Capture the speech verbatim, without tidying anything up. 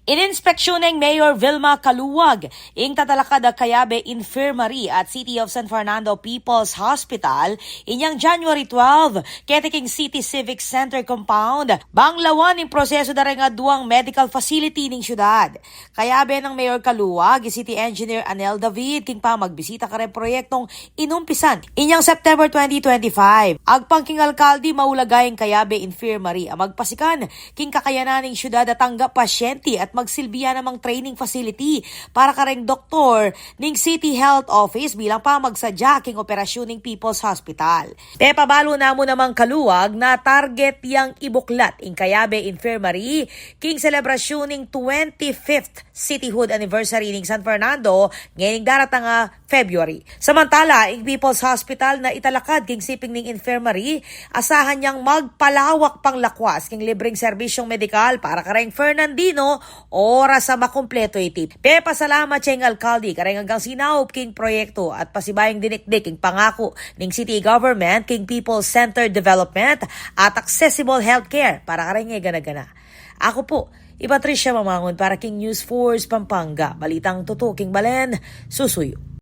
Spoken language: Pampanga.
Ininspeksyun neng Mayor Vilma Caluag ing tatalakad a Cayabe Infirmary at City of San Fernando People's Hospital inyang January twelve, keti king City Civic Center compound, bang lawan ing prosesu da reng aduang medical facility ning syudad. Kayabe nang Mayor Caluag i City Engineer Anel David king pamagbisita kareng proyektong inumpisan inyang September twenty twenty-five. Agpang king alkalde, maulaga ing Cayabe Infirmary a magpasikan king kakayanan ning syudad a tanggap pasyente at magsilbi ya namang training facility para kareng doktor ning City Health Office bilang pamagsadya king operasyun ning People's Hospital. Pepabalu na mu namang Caluag na target yang ibuklat ing Cayabe Infirmary king selebrasyun ning twenty-fifth cityhood anniversary ning San Fernando ngening daratang a February. Samantala, ing People's Hospital na italakad king siping ning infirmary, asahan yang magpalawak pang lakwas king libreng serbisyung medikal para kareng Fernandino oras a makumpletu iti. Pepasalamat ya ing alkalde kareng anggang sinaup king proyektu at pasibayu yang dinikdik ing pangaku ning city government king people-centered development at accessible healthcare para kareng e gana-gana. Aku pu i Patricia Mamangun para king News Force Pampanga, balitang tutu king balen, susuyu.